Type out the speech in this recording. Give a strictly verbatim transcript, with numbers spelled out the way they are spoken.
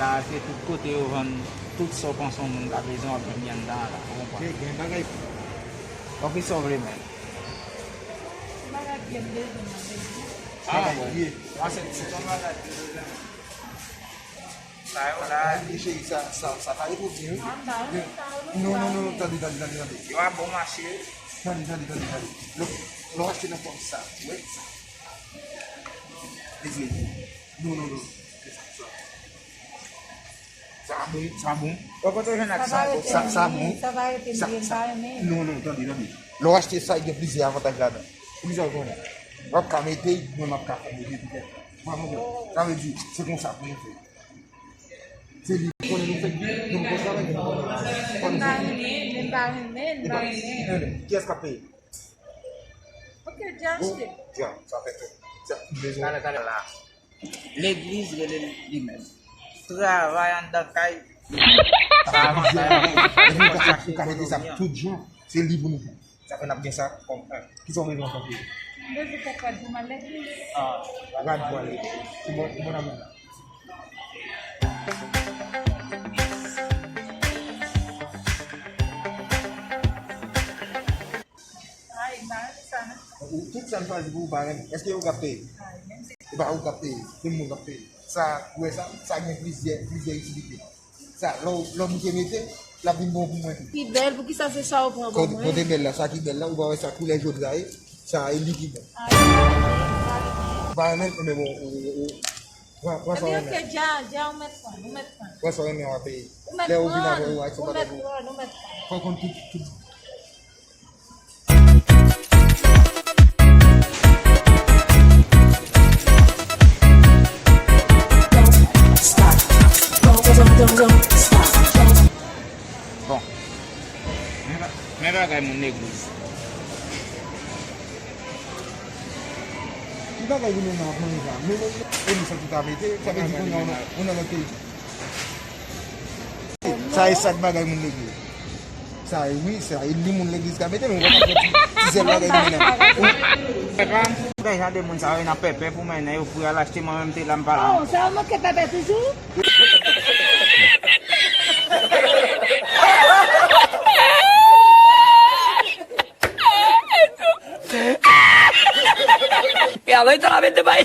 Sa se tout kote yo vann tout sa w panse yon moun ta bezwen, w ap jwenn li anndan an la. Ou konprann? Gen, gen bagay. Bon, kisa w vle menm? Bagay byen bezwen nan, baby. Ah, bagay bon. Byen. Mwen se ti bagay byen bezwen. Sa yo la. Li cheri, sa, sa, sa pa repoze, wi. Ah, m pa renmen sa, non, non, non, non, tande, tande, tande, tande. Yo a bon mache. Tande, tande, tande, tande. Lè, lè w achte nan kòm sa, wè sa. Mezanmi. Non, non, non. Sa bon, sa bon. Ou konn jwenn ak sa, sa bon. Sa, sa bon. Sa pa rete byen, pa renmen. Non, non, tande, tande. Lè w achte sa, gen plizyè avantaj ladan. Pou kisa w konnen? W ap ka mete, mwen m ap ka fè mete tou tèt. Sa vle di, se konsa pou nou fè. Se li ki konnen nou fèk byen, donk konsa bagay nou konnen. Fò nou fè byen. Men pa renmen, men pa renmen. Kiyès k ap peye? Ok, dja achte. Dja, sa fè fè. Sa, bezwen. Talè, talè la. Legliz rele li menm. Travay anndan kay. Sa avantaj. Epi ou ka, ou ka mete sa tout jan. Se li pou nou pran. Sa fè n ap gen sa kòm, eh, kisa w bezwen ankò pou yo? M bezwen kèk rad pou m al legliz. Ah, rad pou al legliz. Ki bò, ki bò nan moun nan? Ay, m pa renmen sa, non. Ou, tout sa m chwazi pou ou, ou pa renmen. Èske ou k ap peye? Ay, menm si. E pa ou k ap peye, se moun k ap peye. Sa, ou wè sa, sa gen plizyè, plizyè itilite. Sa, lè w, lè w bouke mete, l ap vin bon pou mwen tou. Ki bèl, poukisa se sa ou pran ban mwen? Kote bèl la, sa ki bèl la, ou pa wè sa koulè jòn sa ye? Sa e li ki bon. Ah, ou pa renmen, men bon, ou, ou, ou, pran, pran sa w renmen. Ebyen, ok, dja, dja, ou mèt pran, ou mèt pran. Pran sa w renmen, w a peye. Lè ou vin avè ou, ou a, ou mèt pran, ou mèt pran. Fò w konn tout, tout. Bon. Men ba-, men bagay moun legliz. Ki bagay moun nan ap manje la? Men, men, e nou sa tout a mete, sa vle di kounye a ou nan, ou nan lòt peyi. Sa e sak bagay moun legliz. Sa e wi, sa e li moun legliz ka mete, men ou pa ka pran ti, ti sèl bagay li mennen. Ou pèpè, ou gen jan de moun sa yo nan pèpè pou mennen yo pou y al achte, mwen menm te la m pa la. Oh, sa yo manke pèpè toujou? E alò, e ta la mete bay.